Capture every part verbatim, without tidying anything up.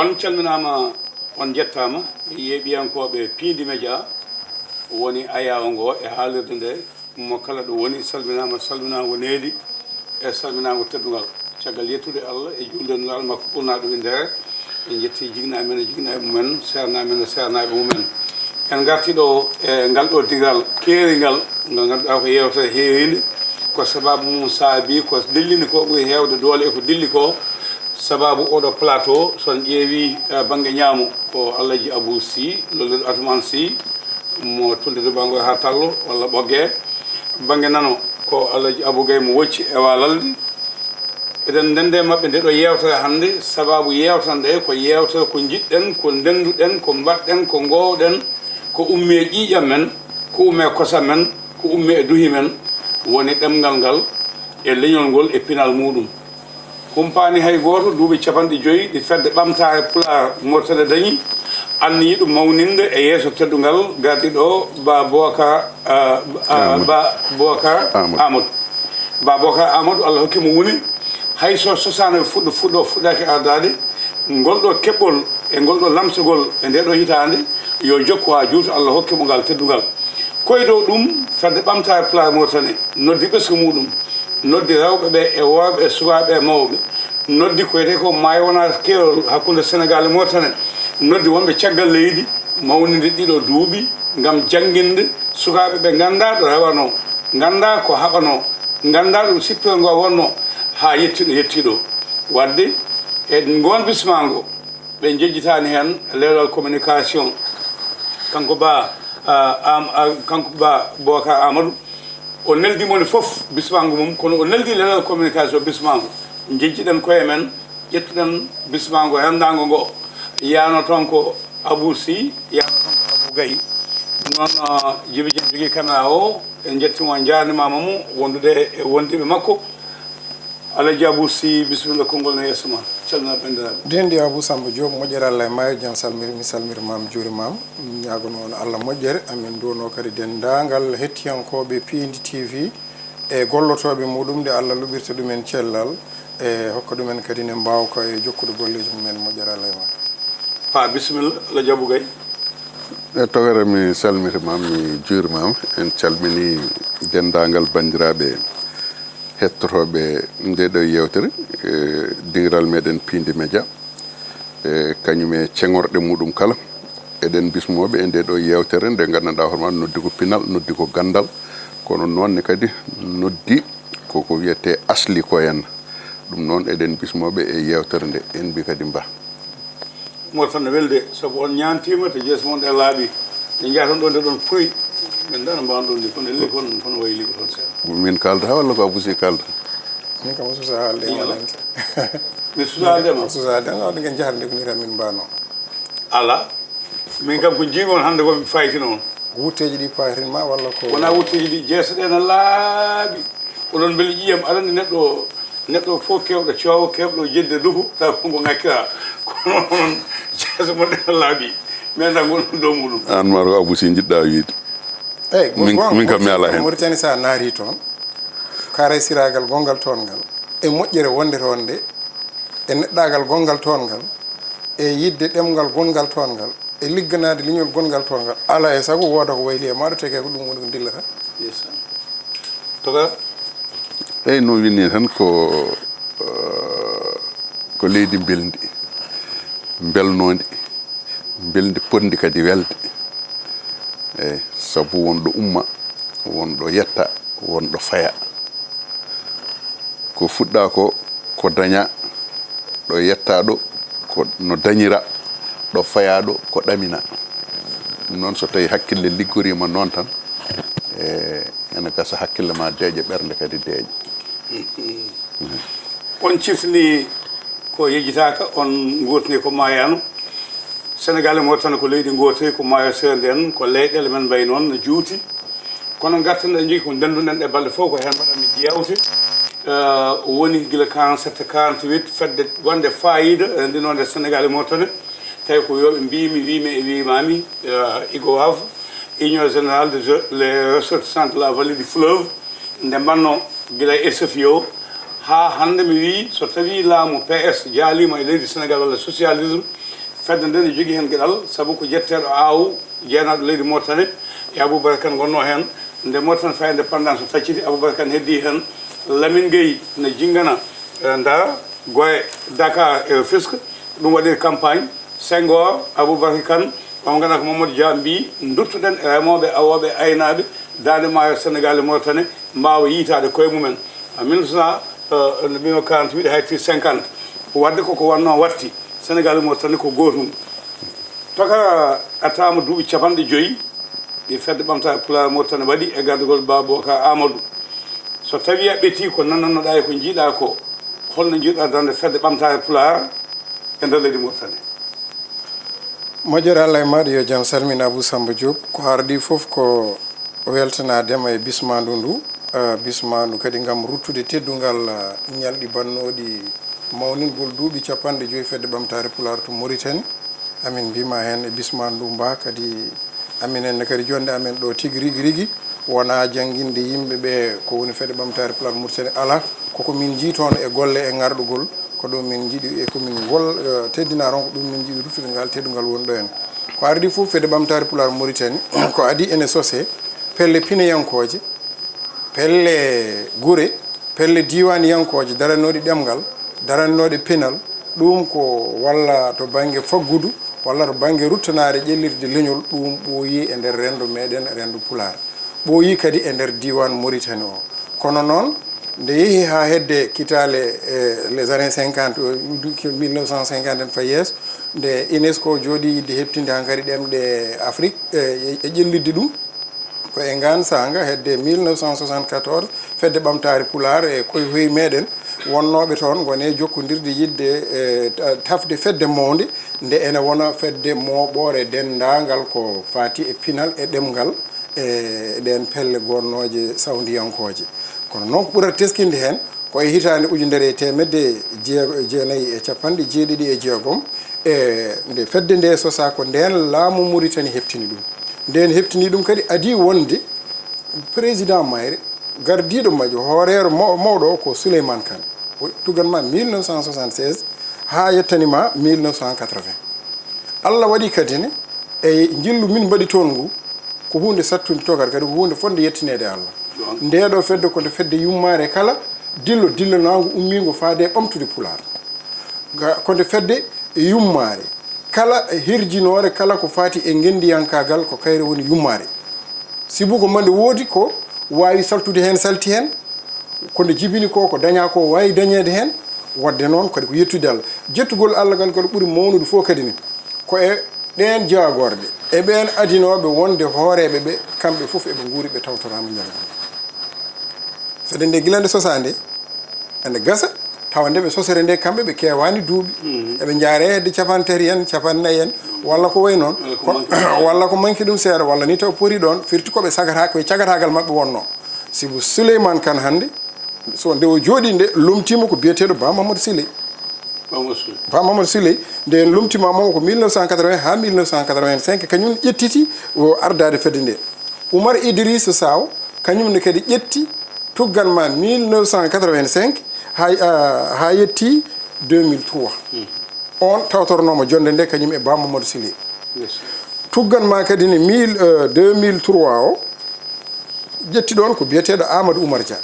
On calminaama, on njettaama, yeeɓiyankooɓe Piindi Media, woni ayaawo ngo e haalirde nde, mo kala ɗo woni, salminaama, salminaango needi e salminaango teddungal. Caggal yettude Allah e juulde e Nulaaɗo makko ɓurnaaɗo winndere, en njetti jiknaaɓe men e jiknaaɓe mumen, seernaaɓe men e seernaaɓe mumen. En ngarti ɗo e ngal ɗo digal keeringal, ngal ngannduɗaa ko yeewtere heeriinde, ko sabaabu mum saabi, ko dillini ko ɓuri heewde doole e ko dilli ko. Sabaabu oɗo plateau, so on ƴeewi, eh, bannge ñaamo, ko Alhaji Abou Sy, lolliɗo Atoumane Sy, mo Tulde Dubango haa Tallo walla Ɓoggee. Bannge nano, ko Alhaji Abou Gaye mo Wocci e Walalde. Eɗen ndenndi e maɓɓe nde ɗo yeewtere hannde, sabaabu yeewtere nde ko yeewtere ko njiɗɗen, ko ndennduɗen, ko mbaɗɗen, ko ngoowɗen, ko ummi e ƴiiƴam men, ko ummi e kosam men, ko ummi e duhi men, woni ɗemngal ngal e leñol ngol e pinal muuɗum. Humpaani hay gooto, duuɓi capanɗe joyi ɗi Fedde Ɓamtaare Pulaar Mauritanie dañi, anniyii ɗum mawninde e yeeso teddungal gardiiɗo Ba Bocar, ah, ah, Amadou. Ba Bocar Amadou. Amadou. Ba Bocar Amadou, Allah hokki mo woni, hay so sosaano e fuɗɗo, fuɗɗo fuɗɗaaki ardaade, ngol ɗo keɓɓol e ngol ɗo lamsogol e nde ɗo hitaande, yo jokku haa juuta, Allah hokki mo ngal teddungal. Ko e dow ɗum, Fedde Ɓamtaare Pulaar Mauritanie noddi ɓesngu muuɗum, noddi rewɓe ɓe e worɓe e sukaaɓe e mawɓe, noddi ko wiyetee ko maayo wona keerol hakkunde Senegaal e Mauritanie, noddi wonɓe caggal leydi mawninde ɗiɗo duuɓi ngam jannginde sukaaɓe ɓe nganndaa ɗo rewanoo, nganndaa ko haɓanoo, nganndaa ɗo sippere ngoo wonnoo haa yetti ɗo yetti ɗo. Waɗde e ngoon bismaango, ɓe njejjitaani heen leelal communication. Kanko Ba, ah, Am-, ah, kanko Ba Bocar Amadou, o neldi moni fof bismaango mum, kono o neldi leelal communication bismaango. Njejjiɗen koye men, ƴettuɗen bismaango renndaango ngo. Yano toon ko Abou Sy, yano toon ko Abou Gaye. Ɗum noon, ah, Jibi Dieng jogii caméra o, en njettii mo, en njaarnimaama mo wondude e wondiiɓe makko. Alhaji Abou Sy, bisimilla, konngol no yeeso ma. Calmina banndiraaɓe. Denɗi Abou Samba Diop, moƴƴere Allah e maayo, jam salmiri, mi salmiri ma, mi juurima ma. Mi ñaagono on Allah moƴƴere, amin nduwano kadi denndaangal hettiyankooɓe Piindi T V e gollotooɓe muɗum, nde Allah luɓirta ɗumen cellal e hokka ɗumen kadi ne mbaawka e jokkude golleeji mumen. Moƴƴere Allah e ma. Pa, bisimilla, Alhaji Abou Gaye. E togere, mi salmitimaama, mi juurimaama. En calminii denndaangal banndiraaɓe hettotooɓe ndee ɗoo yeewtere, e dingiral meɗen Piindi Media, e kañum e ceŋorɗe muɗum kala. Eɗen bismooɓe e ndee ɗoo yeewtere nde nganndanɗaa hoore maa noddi ko pinal, noddi ko ganndal, kono noon ne kadi noddi ko ko wiyetee asli ko en. Ɗum noon eɗen bismooɓe e yeewtere nde, en mbi kadi mba. Mor tan no welde, sabu on ñaantiima, to jees mon ɗe laaɓi. Ɗe njahaton ɗo, nde ɗon puy. Min dana mbawan ɗon ndi, kono ɗe leli kon, kono wayi liɓo toon seeɗa. Min kaalda walla ko Abou Sy kaalda? Min kam, o susa haalde e Iyo. Walante. Mi susa haalde ma. O susa haalde, no, ɗum en jahata nde ko ni tan min mbano. Ala. Min kam ko jiimi on hannde ko mi faytino on. Wutteeji ɗi payrin ma walla ko? Wona wutteeji ɗi, jeese ɗe na laaɓi. Oɗon mbele ƴiyam alani neɗɗo, neɗɗo fof kewɗo coowo, kewɗo jedde duko, taw ko ngo ŋakkira. Kono on jeese mon ɗe na laaɓi. Mi anndaa ngonɗon dow muɗum. Aan ma ko Abou Sy njiɗɗa wiide. Eyi, Min, gon-, min kam mi alaa heen. Mauritanie, so a naati toon, karaysiraagal gonngal toon ngal, e moƴƴere wonde toon nde, e neɗɗaagal gonngal toon ngal, e yiɗde ɗemngal gonngal toon ngal, e ligganaade leñol gonngal toon ngal, alaa e sago wooda ko wayli e maaɗo, teke ko ɗum woni ko dillata. Ndeysaan. Toga? Eyi, no winni tan ko, eh, ko leydi mbelndi, mbelnoondi. Mbelndi potndi kadi welde. Eyi, sabu won ɗo umma, won ɗo yetta, won ɗo faya. Ko fuɗɗa ko, ko daña, ɗo yetta ɗo, ko no dañira, ɗo faya ɗo, ko ɗamina. Ɗum noon, so tawi hakkille liggoriima noon tan, e, ene gasa hakkille ma deeƴa, ɓernde kadi deeƴa. On cifni ko yejjitaaka, on ngootni ko maayaano. Senegaal e Mauritanie ko leydi ngooti, ko maayo seerndi en, ko leyɗeele men mbayi noon no juuti. Kono ngarten, en njii ko ndennduɗen e balɗe fof, ko heen mbaɗanmi jeewte. Eh, woni gila quarante-sept, quarante-huit, fedde wonde faayiida, eh, renndinoonde Senegaal e Mauritanie. Tawi ko yooɓe mbiimi, wiimi e wiimaami, eh, IGOAV, Union Générale des, les Ressortissants de la Vallée du Fleuve, nde mbanno gila e S F I o, haa hannde mi wii, so tawii laamu P S jaaliima e leydi Senegaal walla socialisme, Fedde nde ne jogii heen geɗal, sabu ko jetteeɗo aawo jeenaaɗo leydi Mauritanie e Aboubacar Kane ngonnoo heen. Nde Mauritanie fayi indépendance tacciti, Aboubacar Kane heddii heen. Lamine Gueye ne jinngana, eh, Ndar, Goye, Dakar e Rufisque. Ɗum waɗi campagne. Senghor, Aboubacar Kane, omo ngannduɗaa ko Mamadou Dia mbii, nduttuɗen remooɓe, awooɓe, aynaaɓe, Daande Maayo, Sénégal e Mauritanie, mbaawa yiytaade koye mumen. En mille neuf cent, eh, no mbiymi, quarante-huit hay cinquante. Waɗde koko wannoo watti. Sénégal e Mauritanie ko gootum. Tokara attaama duuɓi capanɗe joyi ɗi Fedde Ɓamtaare Pulaar Mauritanie waɗi e gardagol Baaba Bocar Amadou. So tawii a ɓetii ko nanannoɗaa e ko njiiɗaa ko, holno njiiɗaa darnde Fedde Ɓamtaare Pulaar e nder leydi Mauritanie? Moƴƴere Allah e maaɗa, yo jam salmin Abou Samba Diop. Ko ardii fof ko weltanaade ma e bismaandu ndu, ah, bismaandu kadi ngam ruttude teddungal, ah, ñalɗi bannooɗi mawningol duuɓi capanɗe joyi Fedde Ɓamtaare Pulaar to Mauritanie. Amin mbiima heen e bismaandu ndu mbaa kadi amin en ne kadi jonnde amen ɗo tigi rigi rigi wonaa jannginde yimɓe ɓe ko woni Fedde Ɓamtaare Pulaar Mauritanie, alaa, koko min njii toon e golle e ŋarɗugol. Ko ɗum min njiɗi e ko min ngol, eh, teddinaa toon, ko ɗum min njiɗi ruttude ngal teddungal woni ɗo en. Ko ardii fof Fedde Ɓamtaare Pulaar Mauritanie, ko adii ene sosee pelle pineyankooje, pelle gure, pelle diiwaaniyankooje darannooɗe ɗemngal, darannooɗe pinal, ɗum ko walla to bannge faggudu, walla to bannge ruttanaade ƴellirde leñol, ɗum ɓooyii e nder renndo meɗen, renndo Pulaar. Ɓooyii kadi e nder diiwaan Mauritanie o. Kono noon, nde yehi haa hedde kitaale, eh, les années cinquante, o, mille neuf cent cinquante en fayi yeeso, nde UNESCO jooɗii yiɗde heɓtinde hankadi ɗemɗe Afrik, eh, e, e ƴellitde ɗum, ko e ngaan saanga, hedde mille neuf cent soixante-quatorze, Fedde Ɓamtaare Pulaar e koye hoye meɗen wonnooɓe toon ngoni e jokkondirde yiɗde, eh, ta-, tafde fedde mawnde nde ene wona fedde mooɓoore denndaangal ko faati e pinal e ɗemngal e ɗeen pelle gonnooje sawndiyankooje. Kono noon, ko ɓurata teskinde heen, ko e hitaande ujunere e teemedde jeego e jeenayi e capanɗe jeeɗiɗi e jeegom, e nde fedde nde sosaa, ko ndeen laamu Mauritanie heɓtini ɗum. Ndeen heɓtini ɗum kadi adii wonde président mayre, gardiiɗo majjo, hooreero maw-, mawɗo o ko Souleymane Kane. O tuggan ma mille neuf cent soixante-seize haa yettani ma mille neuf cent quatre-vingts. Allah waɗi kadi ne, e njillu min mbaɗi toon ngu, ko huunde sattunde tokar, kadi ko huunde fotnde yettineede Allah. Ɗon. Ndee ɗoo fedde ko nde fedde yummaare kala dillo dillanaango ummiingo faade e ɓamtude Pulaar. Ga-, ko nde fedde yummaare kala hirjinoore, kala ko faati e ngenndiyankaagal, ko kayre woni yummaare. Sibu ko mande woodi ko waawi saltude heen, salti heen, ko nde jibini ko, ko dañaa ko, waawi dañeede heen. Waɗde noon kadi ko yettude Allah. Jettugol Allah ngal kadi ɓuri mawnude fof kadi ne, ko e ɗeen jaagorɗe, e ɓeen adinooɓe wonde hooreeɓe ɓe, kamɓe fof eɓe nguuri, ɓe tawtoraama ñalawma. Fedde nde gila nde sosaa nde, ene gasa tawa nde ɓe sosere nde, kamɓe ɓe keewaani duuɓi. Mhm. Eɓe njaaree hedde capanɗe tati en, capanɗe nayi en, walla ko wayi noon. Walla ko ko-, manki. Walla ko manki ɗum seeɗa, walla ni taw poti ɗoon, firti ko ɓe sagata, ko e cagataagal maɓɓe wonnoo. Sibu Souleymane Kane hannde, so nde o jooɗii nde, lomtiima ko biyeteeɗo Ba Mamadou Siley. Ba Mamadou Siley. Ba Mamadou Siley, nde en lomtiima mo ko mille neuf cent quatre-vingts haa mille neuf cent quatre-vingt-cinq, kañum ƴettiti o ardaade fedde nde. Oumar Idrissa Sow, kañum ne kadi ƴetti tuggan ma mille neuf cent quatre-vingt-cinq haa, ah, haa yetti deux mille trois. Hmm. On tawtornoomo jonnde nde kañum e Ba Mamadou Siley. Yes. Tuggan ma kadi ne mille, euh, deux mille trois o, ƴetti ɗoon ko biyeteeɗo Amadou Oumar Dia.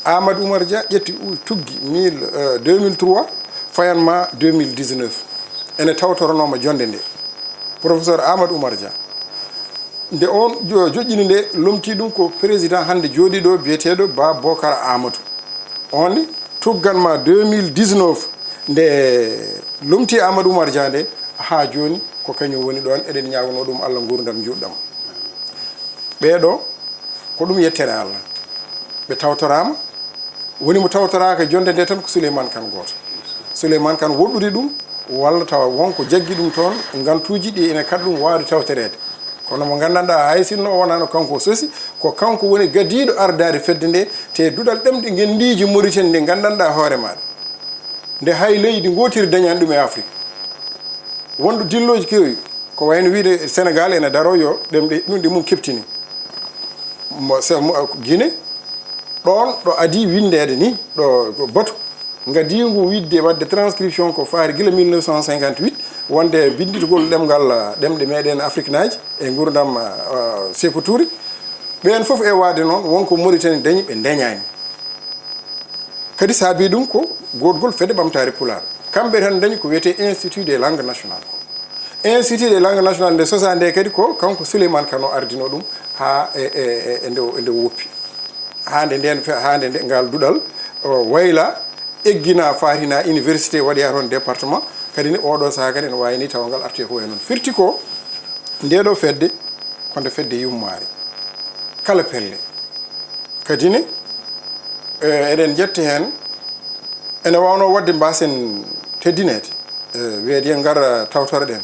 Amadou Oumar Dia ƴetti u-, tuggi mille, euh, deux mille trois, fayan ma deux mille dix-neuf. Ene tawtornoomo jonnde nde. Professeur Amadou Oumar Dia. Nde on jo-, joƴƴini nde, lomtii ɗum ko président hannde jooɗiiɗo biyeteeɗo Ba Bocar Amadou. On ne tuggan ma deux mille dix-neuf, nde lomtii Amadou Oumar Dia nde, haa jooni ko kañum woni ɗoon, eɗen ñaaganoo ɗum Allah nguurndam njuutɗam. Ɓeeɗo, ko ɗum yettere Allah. Ɓe tawtoraama, woni mo tawtoraaka jonnde nde tan ko Souleymane Kane gooto. Souleymane Kane woɗɗude ɗum, walla tawa won ko jaggi ɗum toon, ngantuuji ɗi ene kaɗa ɗum waawde tawtoreede. Kono mo nganndanɗaa, hay sinno o wonaano kanko o sosi, ko kanko woni gadiiɗo ardaade fedde nde, te duɗal ɗemɗe ngenndiiji Mauritanie nde nganndanɗaa hoore maaɗa. Nde hay leydi ngootiri dañaani ɗum e Afrik. Wonɗo dillooji kewi, ko wayno wiide Senegal ene daroo yo ɗemɗe, ɗum ɗe mum keɓtini. Mo, se-, mo, Guinée, ɗoon ɗo adii winndeede ni, ɗo, ɗo batu, ngadiingu wiɗde waɗde transcription ko faari gila mille neuf cent cinquante-huit, wonde binnditgol ɗemngal, ah, ɗemɗe meɗen afriknaaji e nguurndam, ah, ah, Seeku Tuuri. Ɓeen fof e waade noon, won ko Mauritanie dañi, ɓe ndañaani. Kadi saabii ɗum ko goodgol Fedde Ɓamtaare Pulaar. Kamɓe tan ndañi ko wiyetee Institut des langues nationales ko. Institut des langues nationales nde sosaa nde kadi ko kanko Souleymane Kane o ardinoo ɗum haa e, e, e, e nde, e nde woppi. Haa nde ndeen fe-, haa nde nde ngal duɗal, o, wayla, eggina, faatina université, waɗoya toon département. Kadi ne, oɗo sahaa kadi ene waawi ni tawa ngal artoyi ko wayi noon. Firti ko ndeeɗo fedde, ko nde fedde yummaare. Kala pelle. Kadi ne, e, eɗen njetta heen, ene waawnoo waɗde mbaasen teddineede, e, wiyeede en ngar tawtoreɗen.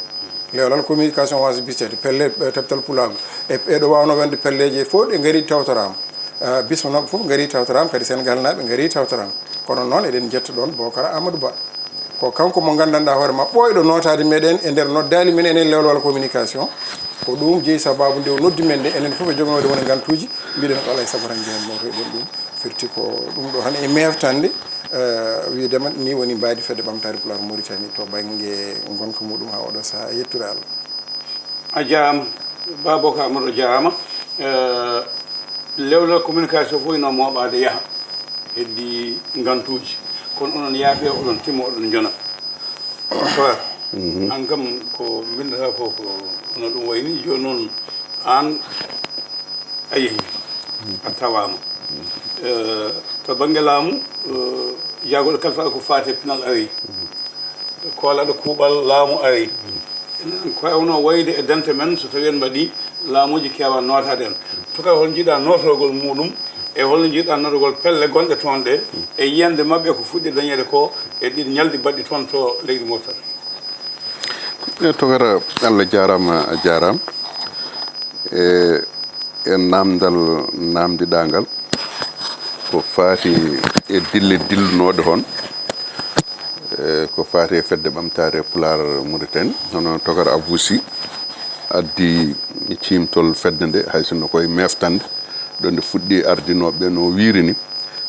Lewlal communication waasa bisteede, pelle, e, Teɓtal Pulaagu. E, eɗo waawnoo wonde pelleeji fof ɗe ngari tawtoraama. E, bismanooɓe fof ngari tawtoraama, kadi Senegal naaɓe ngari tawtoraama. Kono noon eɗen njetta ɗoon Bookara Amadou Ba. Ko kanko mo nganndanɗaa hoore ma ɓooyɗo nootaade meɗen e nder noddaali men enen Lewlal communication. Ko ɗum jeyi sabaabu nde o noddi men nde, enen fof e jognoode woni ngantuuji, mbiɗen ko alaa e sago tan njehen mawtoyɗen ɗum. Firti ko ɗum ɗo tan e meeftande, eh, wiidema ni woni mbaadi Fedde Ɓamtaare Pulaar Mauritanie to bannge ngonka muɗum haa oɗo sahaa, e yettude Allah. A jaaraama, Ba Bocar Amadou, a jaaraama. Eh, Lewlal communication fof ina mooɓaade yaha, heddii ngantuuji. Kono onon yaaɓe, oɗon timma, oɗon njona. Frère, mhm, aan kam ko mbinndataa ko, ko no ɗum wayi nii. Jooni noon, aan a yehii, a tawaama. Eh, to bannge laamu, eh, jaagorɗe kala faɗa ko faati e pinal aroyi. Koolaɗo kuuɓal laamu aroyi. Enen ko ewno wayde e dente men, so tawii en mbaɗii laamuuji keewa nootaade en. Tuka, hol njiɗa nootorgol muɗum, e hol njiɗa nootogol pelle gonɗe toon ɗe, e yiyannde maɓɓe ko fuɗɗi dañeede ko e ɗiɗi ñalɗi baɗɗi toon to leydi Mauritanie? E tokara, Allah jaaraama, a jaaraama. E, e naamndal naamndiɗaa ngal, ko faati e dille dillunooɗe hon, e ko faati e Fedde Ɓamtaare Pulaar Mauritanie, hono tokara Abou Sy addi ciimtol fedde nde, hay sinno koye meeftande, ɗo nde fuɗɗi ardinooɓe no wiiri ni,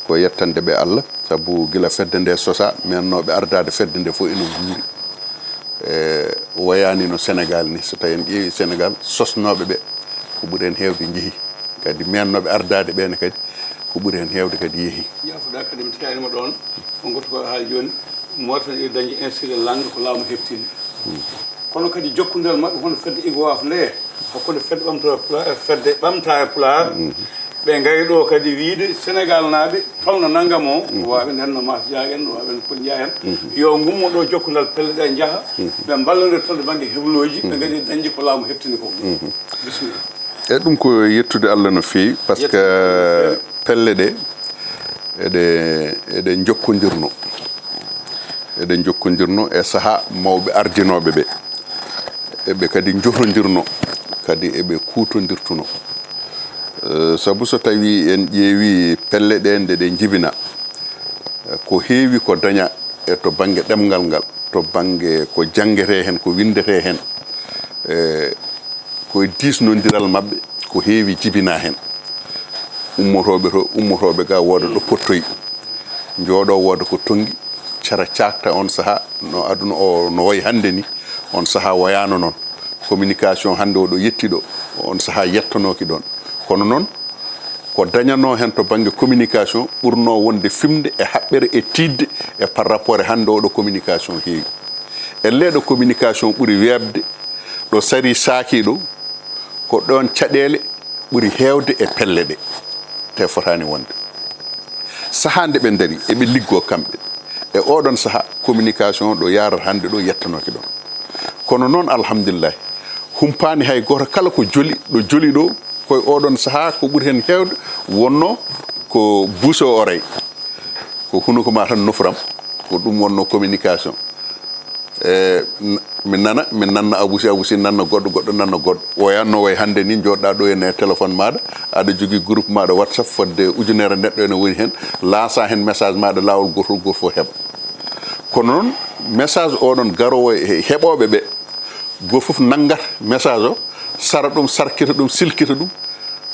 ko yettande ɓe Allah, sabu gila fedde nde sosaa, meennooɓe ardaade fedde nde fof ina nguuri. E, wayaani no Senegal ni, so tawii en ƴeewi Senegal, sosnooɓe ɓe, ko ɓuri heen heewde njehi. Kadi meennooɓe ardaade ɓe ne kadi, ko ɓuri heen heewde kadi yehi. Jaafoɗaa kadi, mi teskaani ma ɗoon, on ngotto ko haa jooni, Mauritanie ina dañi Institut des langues ko laamu heɓtini. Hmm. Kono kadi jokkondiral maɓɓe hono fedde IGOAF nde, hakkunde fedde ɓamtaare Pulaar e fedde ɓamtaare Pulaar, mhm, ɓe ngari ɗo kadi wiyde Senegal naaɓe tolno nanngam o, mhm, no waawi nden no Mass Diack en, no waawi en Koli Njaay en, mhm, yo ngummo ɗo jokkondal pelle ɗe njaha, mhm, ɓe mballondira toon to bannge heblooji, ɓe, mhm, ngadi dañde ko laamu heɓtini ko. Mhm. Bisimilla. E ɗum ko yettude Allah no feewi, par ce que pelle ɗe eɗe, eɗe njokkondirno. Eɗe njokkondirno e sahaa mawɓe ardinooɓe ɓe. Eɓe kadi njotondirno, kadi eɓe kuutondirtuno. Eh, sabu so tawii en ƴeewii pelle ɗe nde ɗe njibina, eh, ko heewi ko dañaa e to bannge ɗemngal ngal, to bannge ko janngetee heen, ko winndetee heen. Eh, Ko e diisnondiral maɓɓe, ko heewi jibinaa heen. Ummotooɓe to, ummotooɓe ga wooda ɗo pottoyi. Njooɗo wooda ko tonngi, cara caakta on sahaa, no aduna o no wayi hannde ni, on sahaa wayaano noon. Communication hannde o ɗo yetti ɗo, on sahaa yettanooki ɗoon. Kono noon, ko dañanoo heen to bannge communication ɓurnoo wonde fimde e haɓɓere e tiiɗde e par rapport e hannde oɗo communication heewi. Ellee ɗo communication ɓuri weeɓde, ɗo sarii saakii ɗo, ko ɗoon caɗeele ɓuri heewde e pelle ɗe, te fotaani wonde. Sahaa nde ɓe ndarii, eɓe liggoo kamɓe. E oɗon sahaa, communication ɗo yaarata hannde ɗo yettanooki ɗoon. Kono noon, alhamdulillahi, humpaani hay gooto kala ko joli, ɗo joli ɗo, ko e oɗon sahaa, ko ɓuri heen heewde wonnoo ko bouche à oreille. Ko hunuko ma tan nofram, ko ɗum wonnoo communication. E, n-, mi nana, mi nanna Abou Sy, Abou Sy nanna goɗɗo, goɗɗo nanna goɗɗo. Woyanno way hannde ni, jooɗɗaa ɗo e téléphone maaɗa, aɗa jogii groupe maaɗa WhatsApp, fodde ujunere neɗɗo ene woni heen, laasaa heen message maaɗa, laawol gootol, gooto fof heɓa. Kono noon, message oɗon garoowo e heɓooɓe ɓe, gooto fof nanngata message o, sara ɗum, sarkita ɗum, silkita ɗum,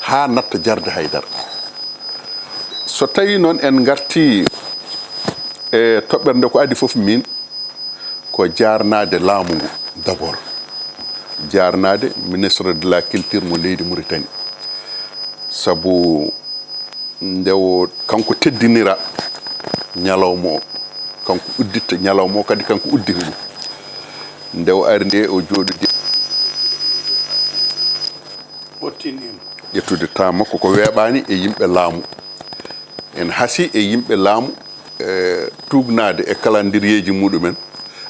haa natta jarde haydara. So tawii noon en ngartii E toɓɓere nde ko adii fof, min ko jaarnaade laamu ngu d'abord, jaarnaade ministre de la culture mo leydi Mauritanie, sabu nde o kanko teddinira ñalawma o, kanko udditta ñalawma o, kadi kanko udditi ɗum. Nde o ari nde o jooɗodi, ƴettude temps makko ko weeɓaani e yimɓe laamu, en hasi e yimɓe laamu, e tuugnaade e calendrier ji muɗumen,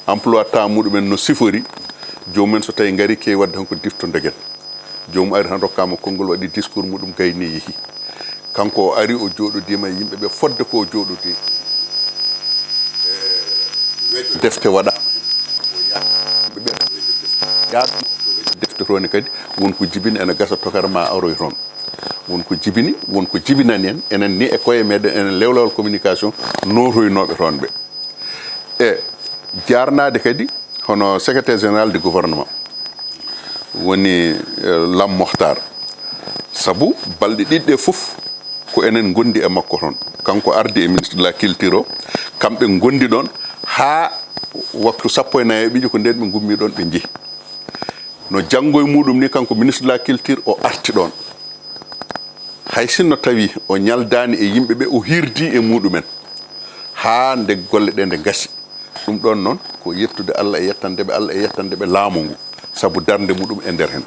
emploi temps muɗumen no sifori. Joomum en so tawi ngari keewi waɗde heen ko difto ndogen. Joomum ari tan rokkaama konngol, waɗi discours muɗum, gayni yehi. Kanko o ari, o jooɗodiima e yimɓe ɓe fodde ko o jooɗodi. Defte waɗaama. Yimɓe ɓe defte toon ne kadi won ko jibini, ene gasa tokara ma aroy toon. Won ko jibini, won ko jibinani en, enen ni e koye meɗen, enen lewlewal communication nootoynooɓe toon ɓe. E jaarnaade kadi hono secrétaire général du gouvernement woni, eh, Lam Mohtar, sabu balɗe ɗiɗi ɗe fof ko enen ngondi e makko toon. Kanko ardi e ministre de la culture o, kamɓe ngondi ɗoon haa waktu sappo e nayi e ɓijo, ko ndeen ɓe ngummi ɗoon ɓe njehi. No janngo e muɗum ni, kanko ministre de la culture o arti ɗoon. Hay sinno tawi o ñaldaani e yimɓe ɓe, o hirdi e muɗumen haa nde golle ɗe nde ngasi. Ɗum ɗoon noon ko yettude Allah e yettande ɓe Allah e yettande ɓe laamu ngu, sabu darnde muɗum e nder heen.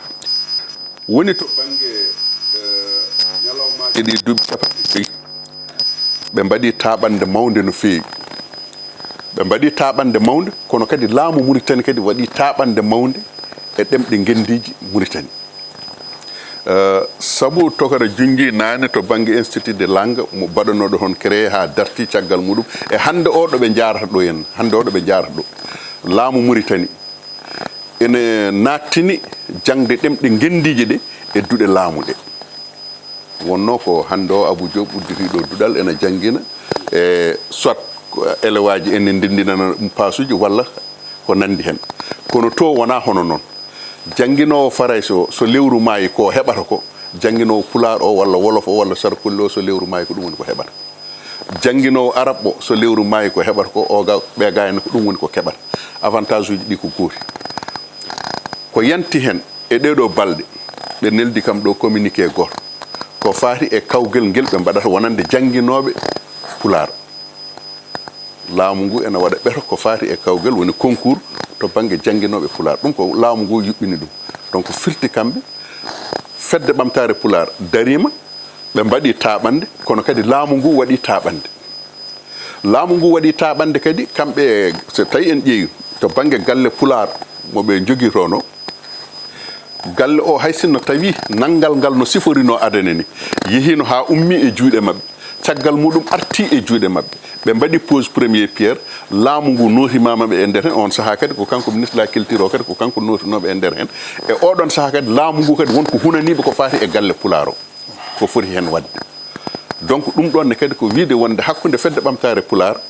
Woni to bannge, eh, ñalawmaaji ɗi duuɓi capanɗe joyi, ɓe mbaɗi taaɓannde mawnde no feewi. Ɓe mbaɗi taaɓannde mawnde, kono kadi laamu Mauritanie kadi waɗi taaɓannde mawnde e ɗemɗe ngenndiiji Mauritanie. Eh, sabu tokara junnji naane to bannge Institut de langue mo baɗanooɗo heen créé haa darti caggal muɗum. E hannde o ɗo ɓe njaarata ɗo en, hannde o ɗo ɓe njaarata ɗo. Laamu Mauritanie ene naattini jaŋde ɗemɗe ngenndiije ɗe e duɗe laamu ɗe. Wonnoo ko hannde o Abou Diop udditi ɗo duɗal ene janngina, e soit ko élève aji ene ndenndinana ɗum paasuuji walla ko nanndi heen. Kono to wonaa hono noon. Jannginoowo Farayse o, so lewru maayi ko heɓata ko, jannginoowo Pulaar o walla Wolof o walla Sarkolli o, so lewru maayi ko ɗum woni ko heɓata. Jannginoowo Arab o, so lewru maayi ko heɓata ko, o ga, ɓe ga en ko ɗum woni ko keɓata. Avantage uji ɗi ko gooti. Ko yanti heen e ɗee ɗoo balɗe, ɓe neldi kam ɗo communiqué gooto ko faati e kawgel ngel ɓe mbaɗata wonande jannginooɓe Pulaar. Laamu ngu ene waɗa ɓeto ko faati e kawgel, woni concours to bannge jannginooɓe Pulaar. Ɗum ko laamu ngu yuɓɓini ɗum. Donc firti kamɓe, Fedde Ɓamtaare Pulaar dariima, ɓe mbaɗi taaɓannde, kono kadi laamu ngu waɗi taaɓannde. Laamu ngu waɗi taaɓannde kadi, kamɓe, so tawi en ƴeewi to bannge galle Pulaar mo ɓe njogitonoo, galle o, hay sinno tawi nanngal ngal no siforinoo adana ni, yehiino haa ummii e juuɗe maɓɓe, caggal muɗum artii e juuɗe maɓɓe, ɓe mbaɗi pose première pierre, laamu ngu nootimaama ɓe e nder heen. On sahaa kadi ko kanko ministre de la culture o, kadi ko kanko nootinooɓe e nder heen. E oɗon sahaa kadi laamu ngu kadi won ko hunaniiɓe ko faati e galle Pulaar o, ko foti heen waɗde. Donc ɗum ɗoon ne kadi ko wiyde wonde hakkunde Fedde Ɓamtaare Pulaar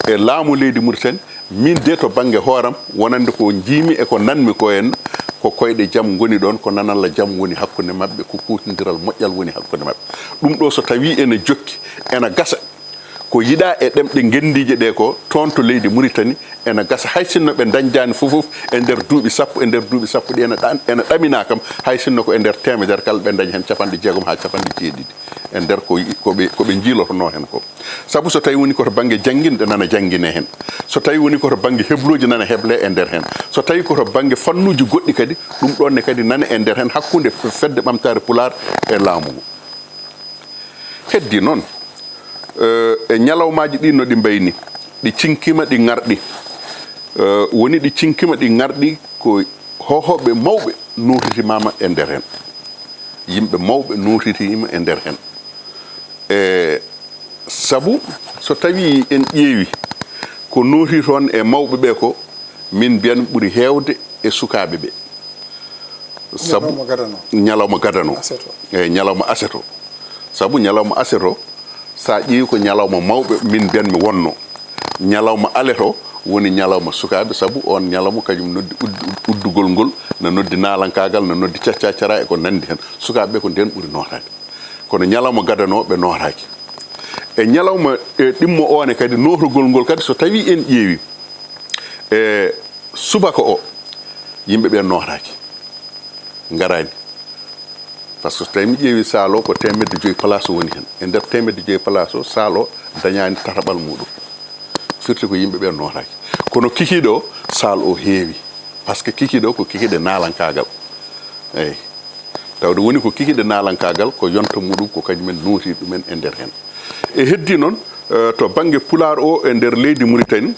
e laamu leydi Mauritanie, min de to bannge hooram, wonande ko njiimi e ko nanmi ko en, ko koyɗe jam ngoni ɗoon, ko nanalla jam woni hakkunde maɓɓe, ko kuutondiral moƴƴal woni hakkunde maɓɓe. Ɗum ɗo so tawii ene jokki, ene gasa ko yiɗaa e ɗemɗe ngenndiije ɗe ko toon to leydi Mauritanie, ene gasa hay sinno ɓe ndañdaani fof fof e nder duuɓi sappo, e nder duuɓi sappo ɗi ene ɗa-, ene ɗaminaa kam, hay sinno ko e nder teemedere kala ɓe ndaña heen capanɗe jeegom haa capanɗe jeeɗiɗi e nder ko, ko ɓe, ko ɓe njiilotonoo heen ko. Sabu so tawi woni ko to bannge jannginɗe nana janngine heen, so tawi woni ko to bannge heblooji nana heble e nder heen, so tawi ko to bannge fannuuji goɗɗi kadi, ɗum ɗoon ne kadi nana e nder heen hakkunde Fedde Ɓamtaare Pulaar e laamu ngu. Heddii noon, eh, e ñalawmaaji ɗi no ɗi mbayni, ɗi cinkima, ɗi ŋarɗi. Eh, woni ɗi cinkima, ɗi ŋarɗi ko hoohooɓe mawɓe nootitimaama e nder heen. Yimɓe mawɓe nootitiima e nder heen. E sabu so tawii en ƴeewi ko nooti toon e mawɓe ɓe ko, min mbiyan ɓuri heewde e sukaaɓe ɓe. Sabu ñalawma gadano. Ñalawma gadano. Aseto. Eyi, ñalawma aseto. Sabu ñalawma aseto, so a ƴeewi ko ñalawma mawɓe, min mbiyan mi wonno. Ñalawma aleto woni ñalawma sukaaɓe, sabu on ñalawma kañum noddi uddu-, uddugol ngol, na noddi naalankaagal, na noddi caccacara e ko nanndi heen. Sukaaɓe ɓe ko ndeen ɓuri nootaade. Kono ñalawma gadano ɓe nootaaki. E ñalawma, e ɗimmo oone kadi, nootogol ngol kadi, so tawii en ƴeewi, e subaka o, yimɓe ɓe nootaaki, ngaraani. Par ce que so tawii mi ƴeewi saal o, ko teemedde joyi place woni heen. E nder teemedde joyi place o, saal o dañaani tataɓal muuɗum. Firti ko yimɓe ɓe nootaaki. Kono kikiiɗe o, saal o heewi. Par ce que kikiiɗe o ko kikiiɗe naalankaagal. Eyi. Tawde woni ko kikiiɗe naalankaagal, ko yonta muuɗum, ko kañum en nooti ɗumen e nder heen. E heddi noon, eh, to bannge Pulaar o e nder leydi Muritani,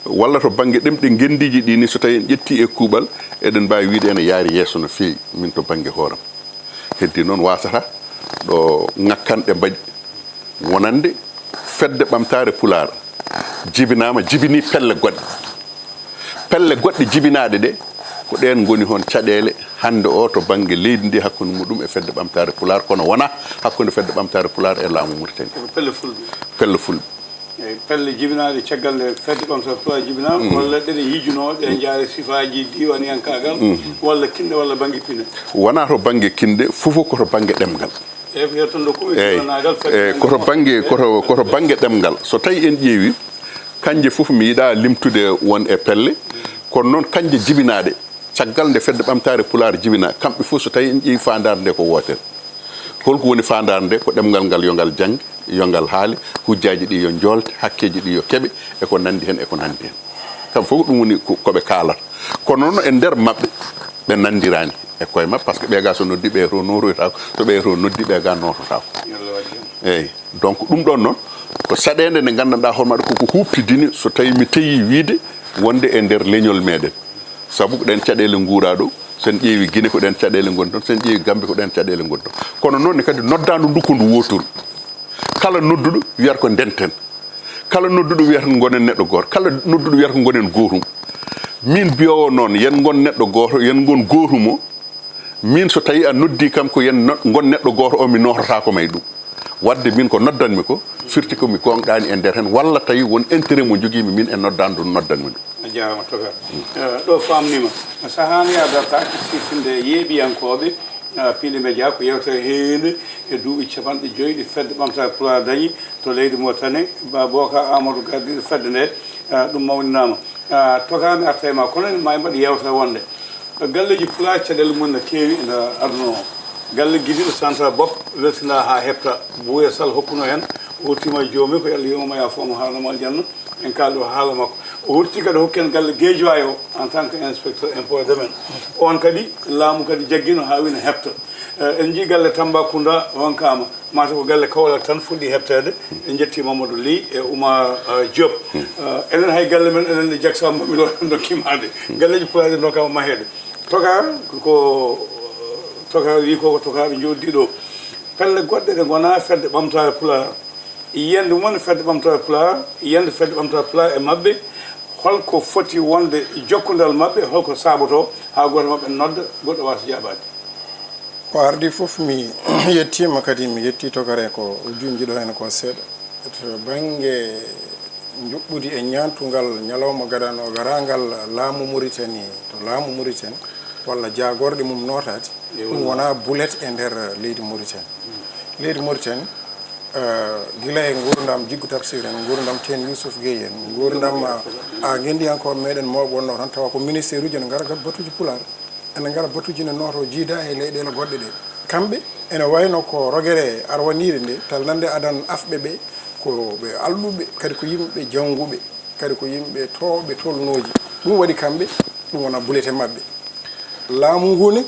walla to bannge ɗemɗe ngenndiiji ɗi ni, so tawii en ƴetti e kuuɓal, eɗen mbaawi wiyde ene yaari yeeso no feewi, min to bannge hooram. Heddi noon wasata ɗo ŋakkanɗe mbaɗi, wonande Fedde Ɓamtaare Pulaar jibinaama, jibini pelle goɗɗe. Pelle goɗɗe jibinaaɗe ɗe, ko ɗeen ngoni hon caɗeele hannde o to bannge leydi ndi hakkunde muɗum e Fedde Ɓamtaare Pulaar, kono wonaa hakkunde Fedde Ɓamtaare Pulaar e laamu Muritani. Ko pelle fulɓe. Pelle fulɓe. Eyi, pelle jibinaaɗe caggal nde Fedde Ɓamtaare Pulaar jibinaama, walla ɗeɗe yijunoo, ɗe njaare sifaaji diiwaaniyankaagal, walla kinɗe, walla bannge pine? Wonaa to bannge kinɗe, fof ko to bannge ɗemngal. Eyi, ko yettondo ɗum e Eyi, jibinaagal Fedde eyi, koto Ɓamtaare bannge, Pulaar. Koto, koto bannge ɗemngal. So tawii en ƴeewi, kanje fof mi yiɗaa limtude won e pelle, kono noon kanje jibinaaɗe, caggal nde Fedde Ɓamtaare Pulaar jibinaa, kamɓe fof so tawii en ƴeewi faandaare nde ko wootere. Holko woni faandaare nde? Ko ɗemngal ngal yo ngal jannge, yo ngal haale, hujjaaji ɗi yo njoolte, hakkeeji ɗi yo keɓe, e ko nanndi heen, e ko nanndi heen. Kamɓe fof ko ɗum woni ko, ko ɓe kaalata. Kono noon e nder maɓɓe, ɓe nanndiraani e koye maɓɓe, par ce que ɓee gaa so noddi ɓee to nootoytaako, so ɓee to noddi ɓee gaa noototaako. Yo Allah waɗ jam. Eyi. Donc ɗum ɗoon noon, ko saɗeende nde nganndanɗaa hoore maɗa koko huuɓtidini, so tawii mi tawii wiyde wonde e nder leñol meɗen. Sabu ko ɗeen caɗeele nguuraa ɗo, so en ƴeewi Gine ko ɗeen caɗeele ngoni toon, so en ƴeewi Gambi ko ɗeen caɗeele ngoni toon. Kono noon ne kadi noddaandu ndu ko ndu wooturu. Kala nodduɗo wiyata ko ndenten. Kala nodduɗo wiyata ko ngonen neɗɗo gooto. Kala nodduɗo wiyata ko ngonen gootum. Min mbiyoowo noon, yen ngon neɗɗo gooto, yen ngon gootum o, min so tawii a noddii kam ko yen no-, ngon neɗɗo gooto o, mi noototaako ma e ɗum. Waɗde min ko noddanmi ko, firti ko mi gooŋɗaani e nder heen, walla tawi won intérêt mo njogiimi min e noddaandu ndu noddanmi ɗum. A jaaraama Toga. Eh, ɗo faamniima. Sahaa ni a dartaaki siftinde yeeɓiyankooɓe, eh, Piindi Media ko yeewtere heewiinde e duuɓi capanɗe joy ɗi Fedde Ɓamtaare Pulaar dañi to leydi Mauritanie. Ba Boka Amadou gardiiɗo fedde nde, eh, ɗum mawninaama. Ah, Toga mi arta e ma, kono en ma en mbaɗ yeewtere wonde galleeji Pulaar caɗeele mum no keewi ene aduna o. Galle Gidiɗo Central Bopp weltinaa haa heɓta. Buuya Sall hokkuno heen, o wurtiima e joomum, ko Yalla yurmo mo, yaafo mo, haalana mo aljanna. En kaali o haala makko. O wurti kadi hokki en galle Guédiawaye o en tant que inspecteur impôt et domaine. On kadi laamu kadi jaggino haa wino heɓta. Eh, en njii galle Tambacounda ronkaama. Mata ko galle Kaolack tan fuɗɗi heɓteede. En njetti Mamadou Ly e Oumar, eh, Diop. Eh, enen hay galle men, enen e Diack Samba Milo en ndokkiima de. Galleeji Pulaar ɗi ndokkaama maheede. Toga ko, Toga wi ko, ko Toga ɓe njoddi ɗo. Pelle goɗɗe ɗe ngonaa Fedde Ɓamtaare Pulaar. Yiyannde mum Fedde Ɓamtaare Pulaar, yiyannde Fedde Ɓamtaare Pulaar e maɓɓe, holko foti wonde jokkondal maɓɓe, holko saabotoo haa gooto maɓɓe nodda, goɗɗo waasa jaabaade? Ko ardii fof, mi yettiima, kadi mi yettii Tokare ko o junnji ɗo heen ko seeɗa. To bannge njuɓɓudi e ñaantungal ñalawma gadano garaangal laamu Mauritanie, to laamu Mauritanie, walla jaagorɗe mum nootaade, ɗum wonaa bulet e nder leydi Mauritanie. Leydi Mauritanie, eh, gila e nguurndam Jiggu Tafsir en, nguurndam Teen Youssouf Guèye en, nguurndam, ah, ah, ngenndiyankooɓe meɗen mawɓe wonnoo toon, tawa ko ministère uji ene ngara batuuji Pulaar. Ene ngara batuuji ne nooto jiida e leyɗeele goɗɗe ɗe. Kamɓe ene wayno ko rogere arwaniire nde, talnande adan afɓe ɓe, ko ɓe alɗuɓe, kadi ko yimɓe jannguɓe, kadi ko yimɓe tooɓe tolnooji. Ɗum waɗi kamɓe, ɗum wona bulete maɓɓe. Laamu ngu ne,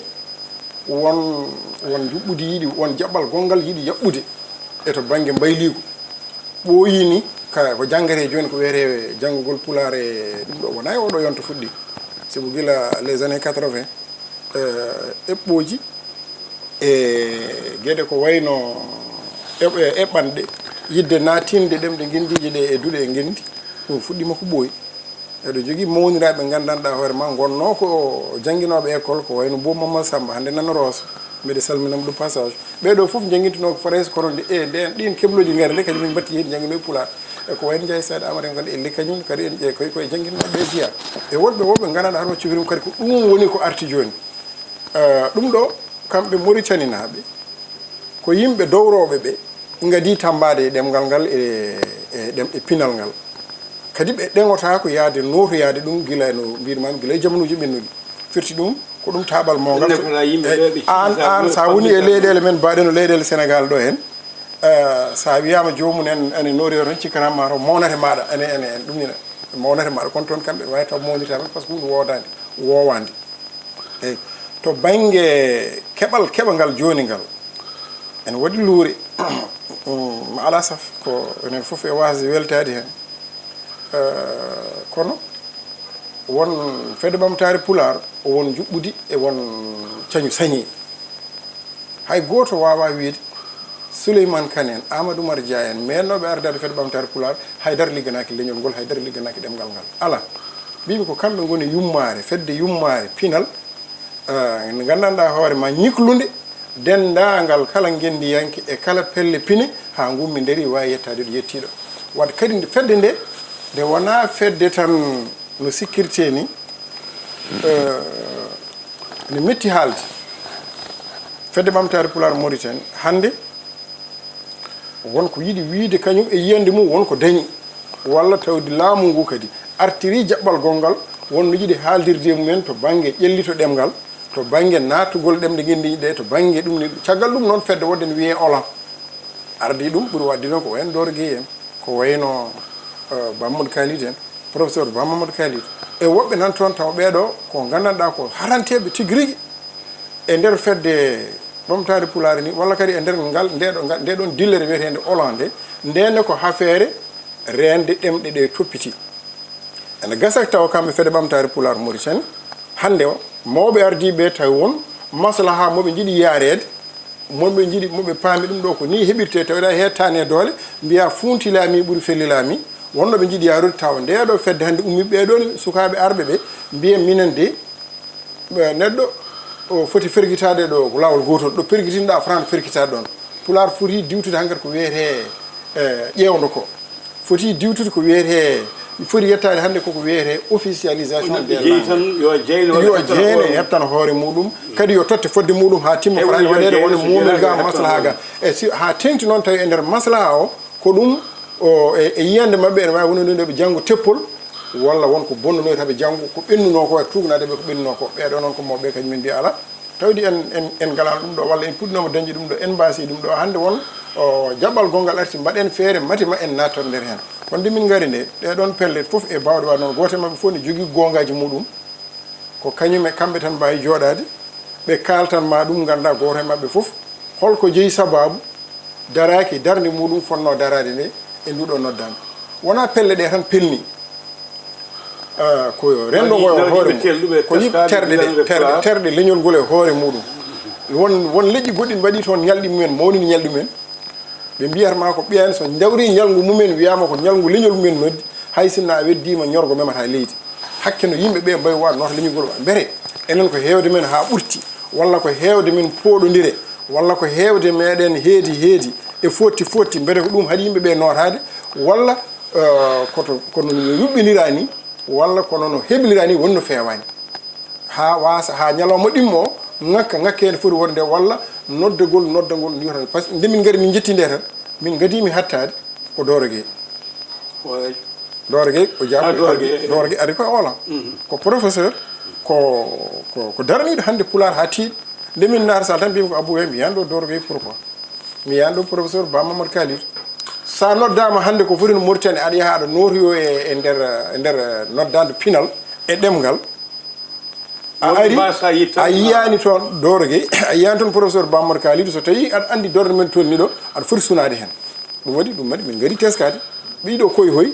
won, won njuɓɓudi yiɗi, won jaɓɓal gonngal yiɗi yaɓɓude e to bannge mbayliigu. Ɓooyi ni, ka, ko janngete jooni ko wiyetee janngugol Pulaar e ɗum ɗo, wonaa e oɗo yonto fuɗɗi. Sibu gila les années quatre-vingts, eh, eɓɓooji e geɗe ko wayno eɓ-, e eɓɓanɗe, yiɗde naatinde ɗemɗe ngenndiije ɗe e duɗe e ngenndi, ɗum fuɗɗiima ko ɓooyi. Eɗo jogii mawniraaɓe nganndanɗaa hoore maa ngonnoo ko jannginooɓe école, ko wayno Boom Mamadou Samba, hannde nana Rooso, mbeɗa salmina mo de passage. Ɓee ɗoo fof njanngintunoo ko Farayse, kono nde, e, nde, ɗiin keblooji ngari nde, kañum en mbatti yehi njannginoo e Pulaar. E ko wayno Njaay Sayda Amar en kadi, e le kañum kadi en ƴe-, koye, koye jannginooɓe e jeyaa. E woɗɓe, woɗɓe nganndanɗaa hoore maa cifiri kadi ko ɗum woni ko arti jooni. Eh, ɗum ɗo, kamɓe Moritaninaaɓe, ko yimɓe dowrooɓe ɓe, Ngadii tammbaade e ɗemngal ngal e, e ɗem-, e pinal ngal. Kadi ɓe ɗeŋotaako yahde nootoyaade ɗum gila no mbiir-maa-mi, gila e jamanuuji ɓennuɗi. Firti ɗum, ko ɗum taaɓal mooɓe ngal. Nefata yimɓe ɓe, ɓe an, an, so a woni e leyɗeele men mbaɗe no leyɗeele Senegaal ɗo en, eh, so a wiyaama joomum en, ene nootoyoo tan, cikkanaama ma taw mawnate maaɗa, ene, ene, ene, ɗum ene mawnate maaɗa. Kono toon kamɓe waawi taw mawnirtaama, par ce que huunde woodaande, woowaande. Eyi, to bannge keɓal keɓangal jooni ngal, ene waɗi luure. Mm, ma ala saf, ko enen fof e waasde weltaade heen. Eh, kono won Fedde Ɓamtaare Pulaar, won njuɓɓudi e won cañu sañi. Hay gooto waawaa wiyde Souleymane Kane en, Amadou Oumar Dia en, meeɗnooɓe ardaade Fedde Ɓamtaare Pulaar, hay dara ligganaaki leñol ngol, hay dara ligganaaki ɗemngal ngal. Alaa. Mbiimi ko kamɓe ngoni yummaare, fedde yummaare pinal, eh, nde nganndanɗaa hoore ma ñiklunde denndaangal kala ngenndiyanke e kala pelle pine, haa ngummi ndari waawi yettaade ɗo yettii ɗo. Wadde kadi nde fedde nde, nde wonaa fedde tan no sikkirtee ni, eh, ne metti haalde. Fedde Ɓamtaare Pulaar Mauritanie hannde won ko yiɗi wiyde kañum e yiyannde mum won ko dañi, walla tawde laamu ngu kadi artirii jaɓɓal gonngal, won no yiɗi haaldirde e mumen to bannge ƴellito ɗemngal, to bannge naatugol ɗemɗe ngenndiije ɗe, to bannge ɗum ni. Caggal ɗum noon fedde wonde ne wiyee OLAN ardii ɗum, ɓuri waɗde noon ko wayi no Doro Gueye en, ko wayi no, eh, Ba Mamadou Khalid en, professeur Ba Mamadou Khalid, e woɓɓe nan toon taw ɓeeɗo ko nganndanɗaa ko haranteeɓe tigi rigi e nder fedde ɓamtaare Pulaar ni, walla kadi e nder ngal, ndeeɗo, ngal, ndeɗon dillere wiyeteende OLAN nde, ndeen ne ko hafeere reende ɗemɗe ɗe toppiti. Ene gasa tawa kamɓe fedde ɓamtaare Pulaar Mauritanie, hannde o, mawɓe ardiiɓe tawi won maslaha moɓe njiɗi yaareede, moɓe njiɗi, moɓe paami ɗum ɗo ko ni heɓirte, tawi ɗa heettaani e doole, mbiya fuunti laami ɓuri felli laami, wonno ɓe njiɗi yaarude tawa ndeeɗo fedde hannde ummi ɓeeɗo ni sukaaɓe arɓe ɓe, mbiya minen de, eh, neɗɗo o foti fergitaade ɗo ko laawol gootol, ɗo pergitinɗa France fergitaade ɗon. Pulaar foti diwtude hankadi ko wiyetee, eh, ƴeewndo ko. Foti diwtude ko wiyetee, foti yettaade hannde koko wiyetee officialisation des langues. Yo jeeyne hettana hoore muɗum. Kadi yo totte fodde muɗum haa timma, fotani waɗeede woni muumel ga maslaha ga. E si, haa teŋti noon tawi e nder maslaha o, ko ɗum o, e, e yiyannde maɓɓe ene waawi wonde nde ɓe janngo teppol, walla won ko bonnunoyta ɓe janngo, ko ɓennunoo ko e tuugnaade ɓe ko ɓennunoo ko. Ɓeeɗo noon ko mawɓe kañum min mbiya alaa. Tawde en, en, en ngalaano ɗum ɗo, walla en puɗɗinooma dañde ɗum ɗo, en mbaasi ɗum ɗo. Hannde won, o, jaɓɓal gonngal arti, mbaɗen feere mate ma en naattor nder heen. Kono nde min ngari nde, ɗee ɗoon pellet fof e baawɗe waɗde noon, gooto e maɓɓe fof ne jogii goongaaji muɗum. Ko kañum e kamɓe tan mbaawi jooɗaade, ɓe kaaltan ma ɗum, ngannda gooto e maɓɓe fof holko jeyi sabaabu daraaki darnde muɗum fotnoo daraade nde e nduɗo noddaandu. Wonaa pelle ɗe tan pelni. Ah, ko renndo ngo e hoore mum, ko yimɓe terɗe ɗe, terɗe, terɗe leñol ngol e hoore muɗum. Won, won leƴƴi goɗɗi mbaɗi toon ñalɗi mumen, mawnini ñalɗi mumen. Ɓe mbiyata ma ko ɓiyan so njawri ñalngu mumen, wiyaama ko ñalngu leñol mumen noddi, hay sinno a weddiima ñorgo memata leydi. Hakke no yimɓe ɓe mbawi waɗ noota leñol ngol wa mbere. Enen ko heewde men haa ɓurti, walla ko heewde men pooɗondire, walla ko heewde meɗen heedi heedi e fotti fotti, mbete ko ɗum haɗi yimɓe ɓe nootaade, walla, eh, koto, kono no yuɓɓinira ni, walla kono no heblira ni, woni no feewaani. Haa waasa, haa ñalawma ɗimmo o, ŋakka, ŋakkeende foti wonde walla noddagol, noddagol ndiwtan. Par ce que nde min ngari min njetti nde tan, min ngadii mi hattaade ko Doro Gueye. Doro Gueye, o jaɓi, Doro Gueye ari ko e OLAN. Ko professeur, ko, ko, ko daraniiɗo hannde Pulaar haa tiiɗi. Nde min naata sal tan, mbiymi ko Abou Gueye, mi yahan ɗo Doro Gueye, pourquoi? Mi yahan ɗo professeur Ba Mamadou Khalid. So a noddaama hannde ko foti no Mauritanie, aɗa yaha aɗa nootoyo e, e nder, e nder noddaandu pinal e ɗemngal. A ari, a yiyaani toon Doro Gueye, a yiyaani toon professeur Ba Mamadou Khalidou, so tawii aɗa anndi darnde men tolni ɗo, aɗa foti sunaade heen. Ɗum waɗi, ɗum waɗi min ngari teskaade. Ɓiɗo koye hoy,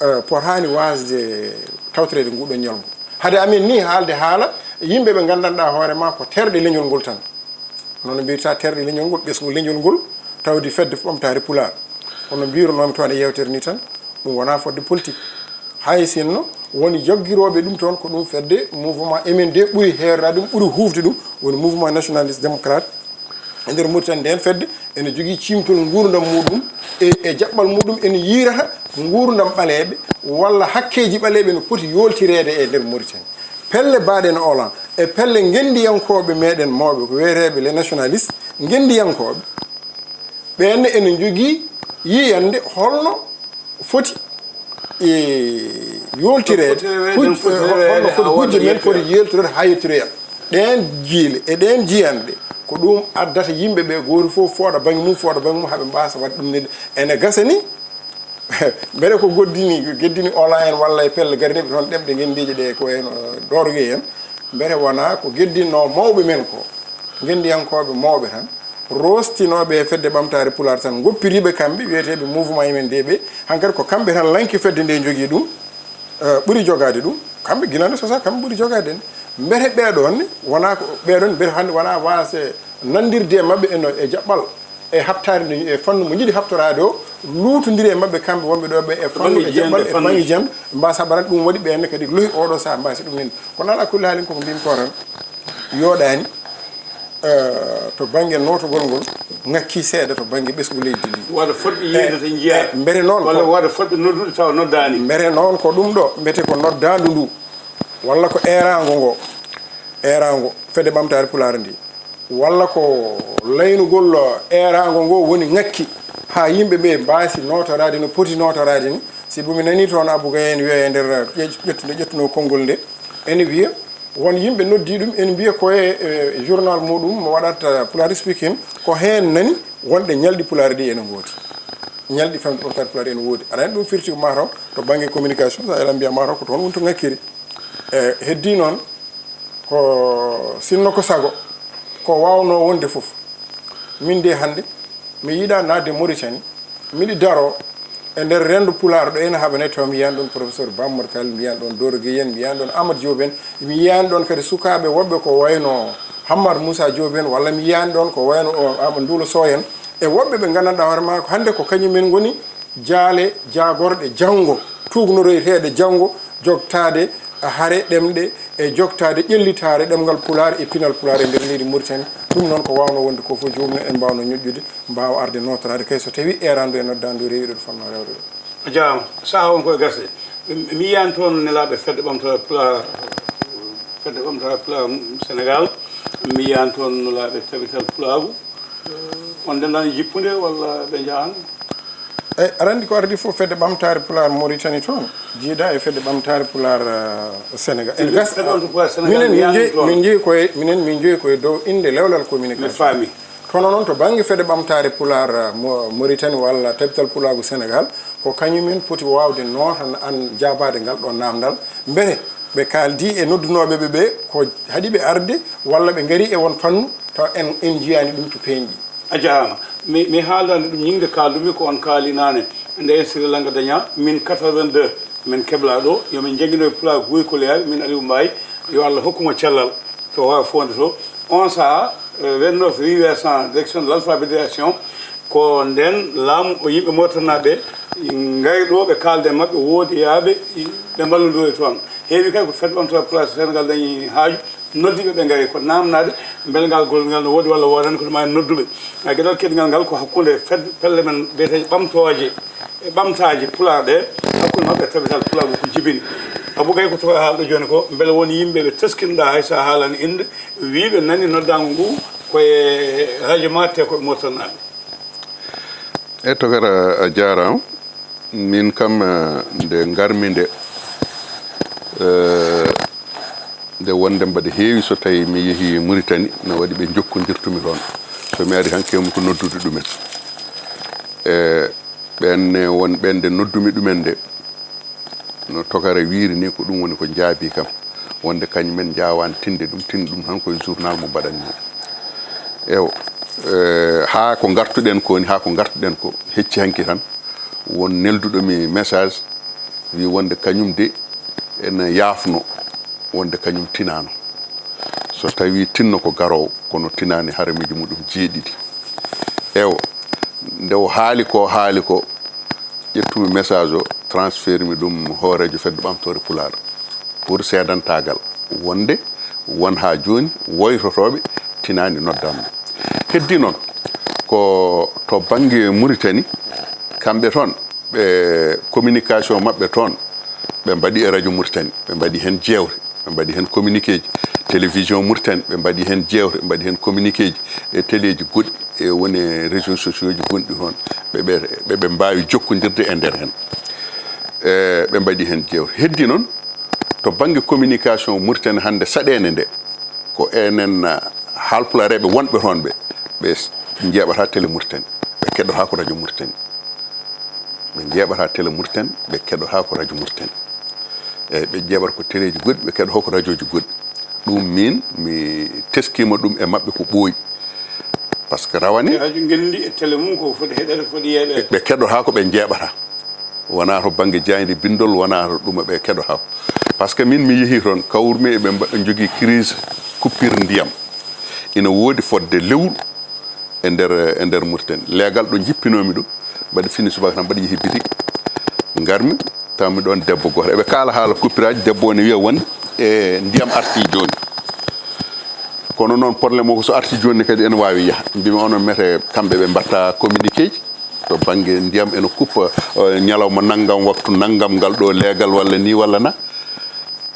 eh, potaani waasde tawtoreede nguɗo ñalngu. Hade amin ni haalde haala yimɓe ɓe nganndanɗaa hoore ma ko terɗe leñol ngol tan. Noon mbiyata terɗe leñol ngol, ɓesngu leñol ngol, tawde fedde ɓamtaare Pulaar. Kono mbiirunomi toon e yeewtere ni tan, ɗum wonaa fodde politique. Hay sinno woni joggirooɓe ɗum toon, ko ɗum fedde mouvement M N D ɓuri heerraade ɗum, ɓuri huufde ɗum, woni mouvement nationaliste démocrate. E nder Mauritanie, ndeen fedde ene jogii ciimtol nguurndam muɗum e, e jaɓɓal muɗum ene yiirata nguurndam ɓaleeɓe walla hakkeeji ɓaleeɓe no poti yooltireede e nder Mauritanie. Pelle baaɗe no OLAN e pelle ngenndiyankooɓe meɗen mawɓe ko wiyeteeɓe les nationalistes, ngenndiyankooɓe, Ɓeen ne ene njogii yiyannde holno foti e yooltireede, holno foti gujje men foti yeeltireede haa yettiroya. Ɗeen jiile e ɗeen jiyanɗe ko ɗum addata yimɓe ɓe gooto fof fooɗa bannge mum, fooɗa bannge mum, haa ɓe mbaasa waɗde ɗum. Nde ene gasa ni, mbele ko goddini, geddini ola en walla e pelle gariniiɓe toon ɗemɗe ngenndiije ɗe ko en, eh, dorge en, mbele wonaa ko geddinno mawɓe men ko, ngenndiyankooɓe mawɓe tan, roostinooɓe e Fedde Ɓamtaare Pulaar tan, ngoppiriiɓe kamɓe, wiyeteeɓe mouvement M N D ɓe, hankadi ko kamɓe tan lanki fedde nde njogii ɗum, eh, ɓuri jogaade ɗum, kamɓe gila nde sosaa, kamɓe ɓuri jogaade nde. Mbele ɓee ɗoon ne, wonaa ko, ɓee ɗoon mbele hannde wonaa waasde nanndirde e maɓɓe e no, e jaɓɓal, e haɓtaade nde, e fannu mo njiɗi haɓtoraade o, luutondiri e maɓɓe kamɓe wonɓe ɗo ɓe e fannu, e jaɓɓal, e bannge jam, mbaasa ɓaran ɗum waɗi ɓeen ne kadi lohi oɗo sahaa mbaasi ɗum nani. Kono alaa kulli haalin koko mbimi ko tan, yooɗaani, eh, to bannge nootogol ngol, ŋakki seeɗa to bannge ɓesngu leydi ndi. Waɗa fotɓe yiyeede to njiyaa. Eh, mbele noon walla ko waɗa fotɓe noddude tawa noddaani. Mbele noon ko ɗum ɗo, mbete ko noddaandu ndu, walla ko eeraango ngo, eeraango Fedde Ɓamtaare Pulaar ndi, walla ko laynugol eeraango ngo woni ŋakki haa yimɓe ɓe mbaasi nootoraade no poti nootoraade ni. Sibu mi nanii toon Abou Gaye en wiya e nder ƴe-, ƴettude, ƴettunoo konngol nde, ene wiya, won yimɓe noddii ɗum, en mbiya ko e, e journal muɗum mo waɗata Pulaar Speaking, ko heen nani wonde ñalɗi Pulaar ɗi ene ngoodi. Ñalɗi Fedde Ɓamtaare Pulaar ene woodi. Aɗa anndi ɗum firti ko mataw to bannge communication, so a elan mbiya mataw ko toon woni to ŋakkiri. E, heddii noon ko sinno ko sago, ko waawnoo wonde fof. Min de hannde, mi yiɗaa naatde Mauritanie, miɗi daroo e nder renndo Pulaar ɗo ene haɓane, taw mi yiyaani ɗoon professeur Bamar Kal, mi yiyaani ɗoon Doro Gueye en, mi yiyaani ɗoon Amadou Diop en, mi yiyaani ɗoon kadi sukaaɓe woɓɓe ko wayno Hammar Moussa Diop en, walla mi yiyaani ɗoon ko wayno o Amadou Nduulo Sow en, e woɓɓe ɓe nganndanɗaa hoore maa ko hannde ko kañum en ngoni jaale jaagorɗe janngo, tuugnoroyteeɗe janngo, jogtaade hare ɗemɗe e jogtaade ƴellitaare ɗemngal Pulaar e pinal Pulaar e nder leydi Mauritanie. Ɗum noon ko waawnoo wonde ko fof, joomum en en mbaawnoo ñoƴƴude, mbaawa arde nootoraade kay so tawii eeraandu e noddaandu rewi ɗo ɗo fotnoo rewde ɗo. A jaaraama. Sahaa on ko e gasde. Mi, mi yiyaani toon nelaaɓe Fedde Ɓamtaare Pulaar, Fedde Ɓamtaare Pulaar Senegaal. Mi yiyaani toon nelaaɓe Tabital Pulaagu. On ndenndaani jippude walla ɓe njahaani? Eyi, aɗa anndi ko ardi fof Fedde Ɓamtaare Pulaar Mauritanie toon, jiida e Fedde Ɓamtaare Pulaar, eh, Senegaal. Ene gasa. Fedde Ɓamtaare Pulaar Senegaal, minen, min njeyi, min njeyi koye, minen, min njeyi koye dow innde lewlal communication. Mi faami. Kono noon, to bannge Fedde Ɓamtaare Pulaar, eh, Mo-, Mauritanie walla Tabital Pulaagu Senegaal, ko kañum en poti waawde nootana an jaabaade ngal ɗo naamndal. Mbele ɓe kaaldi e noddunooɓe ɓe ɓe ko haɗi ɓe arde, walla ɓe ngari e won fannu, taw en, en njiyaani ɗum to peeñɗi? A jaaraama. Mi, mi haaldaani ɗum ñiŋde, kaaldu-mi ko on kaali naane. Nde en Sri Lanka dañaa, min quatre-vingt-deux, min keblaa ɗo, yo min njanngino e Pulaar Guy Koliyaaɓe, min Aliou Mbaye, yo Allah hokku mo cellal, to waawi foonde to. On sahaa, eh, vingt-neuf rue Vincent, direction de l'alphabétisation, ko ndeen laamu o yimɓe Mauritanie ɓe ngari ɗo, ɓe kaalda e maɓɓe, woodi yaaɓe, ɓe mballondiri toon. Heewi kay ko Fedde Ɓamtaare Pulaar Senegaal dañi haaju, noddi ɓe, ɓe ngari ko naamnaade mbele ngal gollal ngal no woodi walla woodaani, ko ɗum en nodduɓe. A, geɗal keɗingal ngal ko hakkunde fed-, pelle men biyeteeje ɓamtooje e ɓamtaaje Pulaar ɗe, hakkunde maɓɓe e Tabital Pulaagu ko jibini. Abou Gaye, ko to haalɗo jooni ko, mbele won yimɓe ɓe teskinoɗaa hay so a haalaani innde, wii ɓe nani noddaango ngu ko e rajo ma te ko e Mauritanie? E tokara, a jaaraama. Min kam, eh, nde ngarmi nde, eh, nde wonde mbaɗa heewi so tawi mi yehi Mauritanie, no waɗi ɓe njokkondirtumi toon. So mi ari hanki mi ko noddude ɗumen. E ɓen ne won ɓen nde noddumi ɗumen nde, no tokara wiiri ni, ko ɗum woni ko njaabi kam. Wonde kañum en njaawaani tinde ɗum, tin ɗum tan koye journal mo mbaɗanmi. Ewo, eh, haa ko ngartuɗen ko ni, haa ko ngartuɗen ko, hecci hanki tan, won nelduɗo mi message, wi wonde kañum de ene yaafno, wonde kañum tinaano. So tawi tinno ko garoowo, kono tinaani haramiiji muɗum jeeɗiɗi. Ewo, nde o haali ko, haali ko, ƴettumi message o, transfert mi ɗum hooreejo Fedde Ɓamtoore Pulaar pour seedantaagal wonde won haa jooni woytotooɓe tinaani noddanno. Heddii noon ko to bannge Mauritanie, kamɓe toon, ɓe communication maɓɓe toon, ɓe mbaɗi e radio Mauritanie, ɓe mbaɗi heen jeewte, ɓe mbaɗi heen communiqué ji, télévision Mauritanie, ɓe mbaɗi heen jeewte, ɓe mbaɗi heen communiqué ji e téléji goɗɗi. e woni e réseaux sociaux ji gonɗi toon, ɓe ɓe ɓe ɓe mbaawi jokkondirde e nder heen. E ɓe mbaɗi heen jeewte. Heddi noon, to bannge communication Mauritanie hannde, saɗeende nde, ko enen, ah, haalpulareeɓe wonɓe toon ɓe, ɓe s-, njeeɓata Télé Mauritanie, ɓe keɗotaako Radio Mauritanie. Ɓe njeeɓata Télé Mauritanie, ɓe keɗotaako Radio Mauritanie. Eeyi, ɓe njeeɓata ko téléji goɗɗi, ɓe keɗotaako ko radiooji goɗɗi. Ɗum min, mi teskiima ɗum e maɓɓe ko ɓooyi. Par ce que rawane, e radio ngenndi e télé mum ko foti heɗeede, foti yeeɓeede. Ɓe keɗotaako, ɓe njeeɓata. Wonaa to bannge jaaynde binndol, wonaa to ɗuma ɓe keɗotaako. Par ce que min mi yehii toon, kawrumi eɓe mba-, njogii crise coupure ndiyam. Ina woodi fodde lewru e nder, e nder Mauritanie. Leegal ɗo njippinoomi ɗum, mbaɗi fini subaka tan, mbaɗi yehi bitik, ngarmi, tawmi ɗoon debbo gooto. Eɓe kaala haala coupuraaji, debbo o ne wiya wonde e ndiyam arti jooni. Kono noon, problème o ko so arti jooni ne kadi ene waawi yaha. Mbimi onon mete, kamɓe ɓe mbatta communiqué ji to bannge ndiyam, ene kuppa, eh, ñalawma nanngam, waktu nanngam, ngal ɗo leegal walla ni walla na.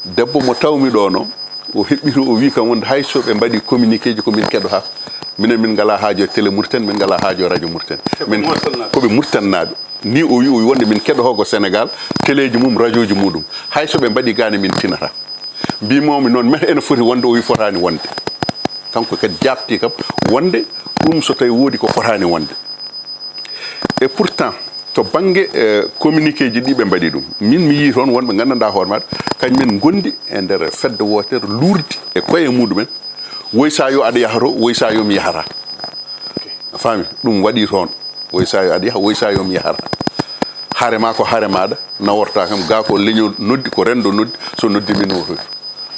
Debbo mo tawmi ɗo no, o heɓɓi to, o wi kam wonde hay so ɓe mbaɗi communiqué ji ko min keɗotaako. Minen min ngalaa haaju e Télé Mauritanie, min ngalaa haaju e Radio Mauritanie. Ko min, Mauritanie naaɓe. Ko ɓe Mauritanie naaɓe. Ni o wi, o wi wonde min keɗotaako Sénégal, téléji mum, radiooji muɗum. Hay so ɓe mbaɗi gaa ne min tinata. Mbimomi noon, mete ene foti wonde, o wi fotaani wonde. Kanko kadi jaabti kam wonde ɗum so tawi woodi ko fotaani wonde. Et pourtant, to bannge, eh, communiqué ji ɗi ɓe mbaɗi ɗum, min mi yii toon wonɓe nganndanɗaa hoore maɗa, kañumen ngondi e nder fedde wootere, luurdi e koye muɗumen, woy sa yo aɗa yaha to, woy sa yo mi yahata. A faami? Ɗum waɗi toon, woy sa yo aɗa yaha, woy sa yo mi yahata. Hare ma ko hare maɗa, naworta kam, ga ko leñol noddi, ko renndo noddi, so noddi mi notoy.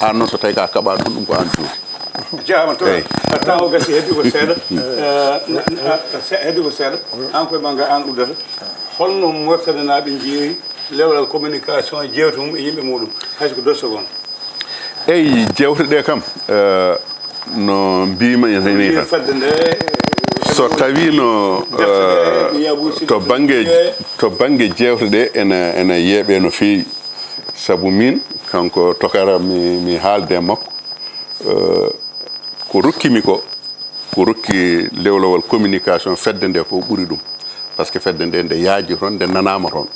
Aan noon, so tawi ka kaɓaɗo ɗum, ɗum ko aan jooɗi. Jaama to. Eyi. Temps o gasi, heddi ko seeɗa. Eh, na, na, se-, heddi ko seeɗa. Aan koye ma nga aan uddata. Holno Mauritanie naaɓe njeeri lewlal communication e jeewte mum e yimɓe muɗum? Hay so ko deux secondes. Eyi, jeewte ɗe kam, eh, no mbima en hene tan. Fedde nde, so tawi no, defte ɗe, eh, mi wiya Boury Sidi to bangge, to bangge jeewte ɗe ene, ene yeeɓe no feewi. Sabu min, kanko tokara, mi, mi haalde e makko, eh, ko rokkimi ko, ko rokki lewlawal communication fedde nde ko ɓuri ɗum. Par ce que fedde nde, nde yaaji toon, nde nanaama toon.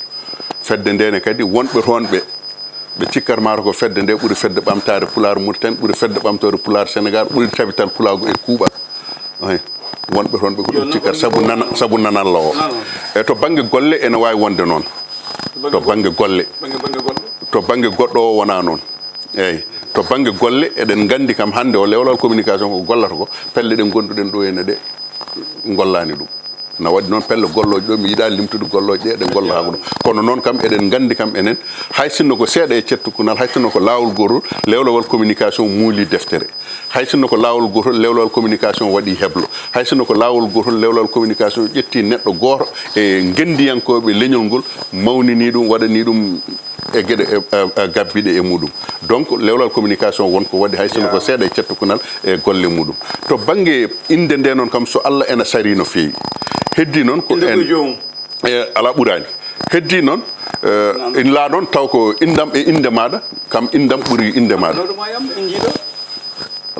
Fedde nde ne kadi, wonɓe toon ɓe, ɓe cikkata mata ko fedde nde ɓuri fedde ɓamtaare Pulaar Mauritanie, ɓuri fedde ɓamtaare Pulaar Sénégal, ɓuri tabital pulaagu e kuuɓal. Eyi. Wonɓe toon ɓe ko ɗum cikkata, sabu nana-, sabu nanalla o. E to bangge golle ene waawi wonde noon. To bangge golle. To bangge goɗɗo o wonaa noon. Eeyi. To bannge golle, eɗen nganndi kam hannde o lewlawal communication ko gollata ko, pelle ɗe ngonduɗen ɗo ene ɗe ngollaani ɗum. Na waɗi noon pelle gollooje ɗo, mi yiɗaani limtude gollooje ɗe, eɗen golla haa ko ɗum. Kono noon kam, eɗen nganndi kam enen, hay sinno ko seeɗa e cettukunal, hay sinno ko laawol gootol, lewlawal communication muuli deftere. Hay sinno ko laawol gootol, lewlawal communication waɗi heblo. Hay sinno ko laawol gootol, lewlawal communication ƴetti neɗɗo gooto e ngenndiyankooɓe leñol ngol, mawnini ɗum, waɗani ɗum e geɗe, e, e, e gabbiɗe e muɗum. Donc, lewlal communication won ko waɗi hay sinno ko seeɗa e cettukunal e golle muɗum. To bannge innde nde noon kam, so Allah ena sarii no feewi. Heddi noon ko en, e, alaa ɓuraani. Heddi noon, e, in laa noon taw ko inndam e innde maaɗa, kam inndam ɓuri innde maaɗa.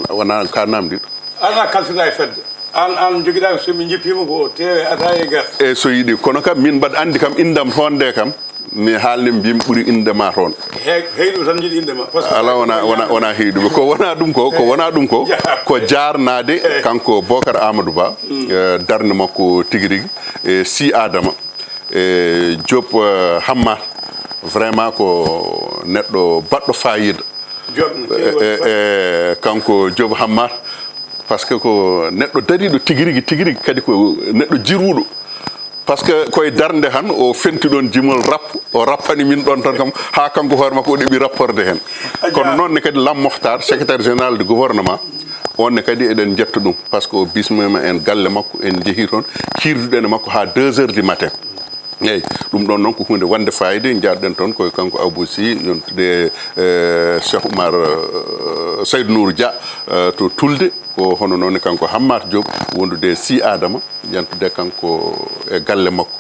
Wonaa ka namdiɗo. Alaa kalfina e fedde. Aan, aan jogiɗaa so min njippiima ko teewe ata e gar. E so yiɗi, kono kam min mbaɗ anndi kam inndam honde kam, mi haalni mbimi ɓuri innde ma toon. He-, heyɗo tan njiɗi innde ma. Parce que alaa, wona, wona, wona heyɗuɓe. Ko wona ɗum ko, ko wona ɗum ko, ko jaarnaade kanko Bocar Amadou Ba, e, darnde makko tigi rigi, e, Si Adama, e, Diop, e, Hammat, vraiment ko neɗɗo baɗɗo fayida. Joɗɗo, e, e, e, kanko Diop Hammat, par ce que ko neɗɗo dariiɗo tigi rigi, tigi rigi, kadi ko neɗɗo jiruuɗo. Par ce que koye darnde han o fenti ɗoon jimol rap, o rappani min ɗoon tan kam, haa kanko hoore makko o ɗeɓi rapporde heen. Kono noon ne kadi Lam Mohtar, secrétaire général du gouvernement, on ne kadi eɗen njetta ɗum, par ce que o bismiima en galle makko, en njehii toon, kiirduɗen e makko haa deux heures du matin. Eeyi, ɗum ɗoon noon ko huunde wonde fayida, njaarɗen toon ko kanko Abou Sy, yontude, eh, Cheikh Oumar, eh, Seydou Nourou Dia, eh, to Tulde, ko hono noon kanko Hammat Diop, wondude Si Adama, yantude kanko e galle makko.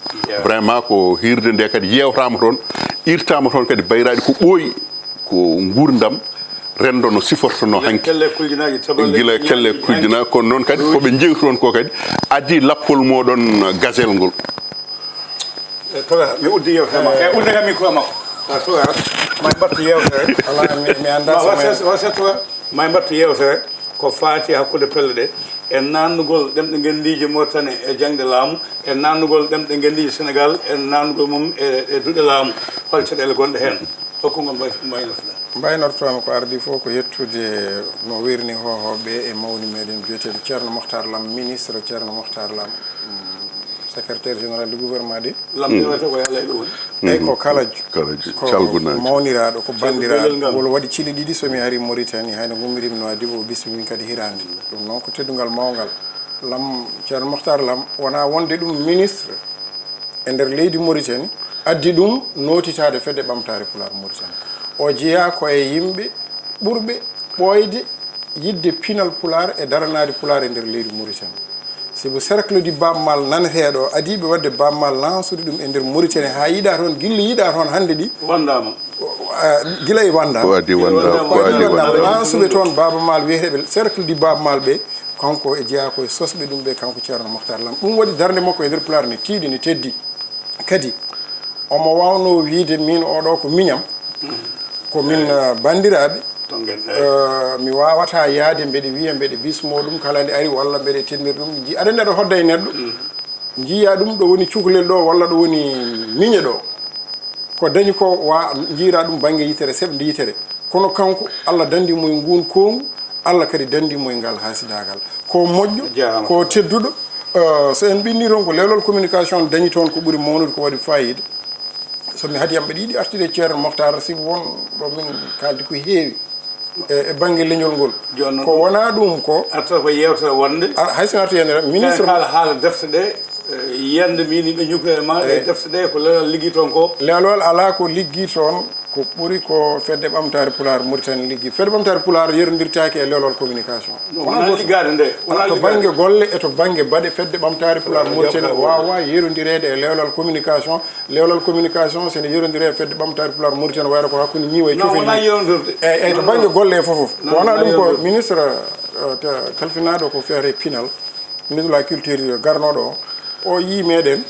Vraiment ko hiirde nde kadi yeewtaama toon, irtaama toon kadi bayraaɗi ko ɓooyi, ko nguurndam, renndo no sifortonoo hanki. Kelle kuljinaaji taballe. Gila kelle kuljinaaji, kono noon kadi ko ɓe njeewti toon ko kadi adii lappol mooɗon gazelle ngol. E, toga, mi uddi yewtere ma. E, udde kam mi ko makko. A toga, ma mbattu yewtere. Ala, mi, mi annda ma so wasa, wasa toga, ma mbattu yewtere. Ko faati hakkunde pelle ɗe e naatnugol ɗemɗe ngenndiije Mauritanie e jaŋde laamu, e naatnugol ɗemɗe ngenndiije Senegaal e naatnugol mum e, e duɗe laamu. Hol caɗeele gonɗe heen? Hokkungol mbay-, mbaynortoɗaa. Mbaynortoomi ko ardii fof ko yettude no wirni hoohooɓe e mawni meɗen biyeteeɗo Ceerno Mohtar Lam, ministre Ceerno Mohtar Lam, mm, secrétaire général du gouvernement de. Lam, mm, newata ko yalla e ɗum woni. Eyi, ko kala, kala ko calgunaajo, mawniraaɗo, ko banndiraaɗo. Wol waɗi cili ɗiɗi so mi ari Mauritanie, hayno ngummirimno addi o bismi min kadi hiraande. Ɗum noon ko teddungal mawngal. Lam, Ceerno Mohtar Lam, wonaa wonde ɗum ministre e nder leydi Mauritanie, addi ɗum nootitaade Fedde Ɓamtaare Pulaar Mauritanie. O jeyaa ko e yimɓe ɓurɓe ɓooyde yiɗde pinal Pulaar e daranaade Pulaar e nder leydi Mauritanie. Sibu cercle du Baaba Maal naneteeɗo o, adiiɓe waɗde Baaba Maal lansude ɗum e nder Mauritanie haa yiɗaa toon, gilli yiɗaa toon hannde ɗi. Wanndaama. Ah, gila e Wanndaama. Ko adii Wanndaama, ko adii Wanndaama. Lansuɓe toon Baaba Maal wiyeteeɓe cercle du Baaba Maal ɓe, kanko e jeyaa ko e sosɓe ɗum ɓe, kanko Ceerno Mohtar Lam. Ɗum waɗi darnde makko e nder Pulaar ne tiiɗi, ne teddi. Kadi, omo waawnoo wiyde, miin oɗo ko miñam, ko min, eh, banndiraaɓe. Eh, mi waawataa yahde mbeɗe wiya, mbeɗe bismoo ɗum, kala nde ari, walla mbeɗe tennir ɗum. Ji-, aɗa anndi aɗa hodda e neɗɗo, njiyaa ɗum ɗo woni cukalel ɗo, walla ɗo woni miñe ɗo. Ko dañi ko, wa-, njiiraa ɗum bannge yitere, seɓde yitere. Kono kanko, Allah danndi mo e nguun koongu, Allah kadi danndi mo e ngal haasidaagal. Ko moƴƴo, ko tedduɗo. Eh, so en ɓinnii toon ko leelol communication dañi toon ko ɓuri mawnude, ko waɗi faayiida. So mi haɗi am, mbeɗa yiɗi artude e Ceerno Mohtar, sibu won ɗo min kaaldi ko heewi e, e bannge leñol ngol. Jooni noon ko wonaa ɗum ko arta ko yeewtere wonde. Ar-, hay so artu yiyannde tan, ministre. Kaala haala defte ɗe, eh, yiyannde mi ni ɓe ñukoya ma, e defte ɗe ko leelol liggii toon ko. Leelol alaa ko liggii toon, ko ɓuri ko Fedde Ɓamtaare Pulaar Mauritanie liggii. Fedde Ɓamtaare Pulaar yerondirtaake e leelol communication. Wonaa liggaade nde, wonaa to liggaade. Bannge golle e to bannge baɗe, Fedde Ɓamtaare Pulaar Mauritanie waawaa yerondireede e leelol communication. Leelol communication, so ene yerondiri e Fedde Ɓamtaare Pulaar Mauritanie, wayata ko hakkunde ñiiwa e cofel. Wonaa yerondirde. Eyi, eyi, to bannge golle e fof fof. Wonaa ɗum ko ministre, eh, ta-, kalfinaaɗo ko feere pinal, ministre de la culture garnooɗo o, o yii meɗen,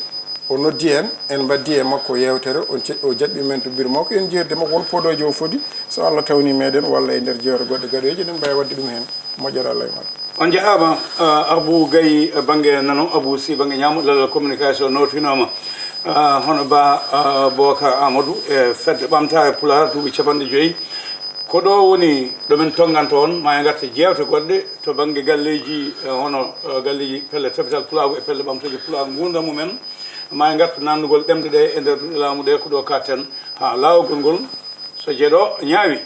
o noddi en, en mbaɗdi e makko yeewtere, o ce-, o jaɓɓi men to bureau makko, en jeerde makko, won podooje o fodi, so Allah tawni meɗen, walla e nder jeewte goɗɗe gaɗoyje, eɗen mbaawi waɗde ɗum heen. Moƴƴere Allah e maɓɓe. On njahaama, ah, Abou Gaye, eh, bannge nano, Abou Sy bannge ñaamo, leelol communication nootinooma. Ah, hono Ba, ah, Bocar Amadou e Fedde Ɓamtaare Pulaar duuɓi capanɗe joyi. Ko ɗo woni ɗo min tonnganta on, ma en ngarta jeewte goɗɗe to bannge galleeji, eh, hono, eh, galleeji pelle tabital pulaagu e pelle ɓamtooje pulaagu nguurndam mumen. Ma en ngartu naatnugol ɗemɗe ɗe e nder duɗe laamu ɗe, ko ɗo kaaɗten haa laawol ngol. So jeɗo ñaawi,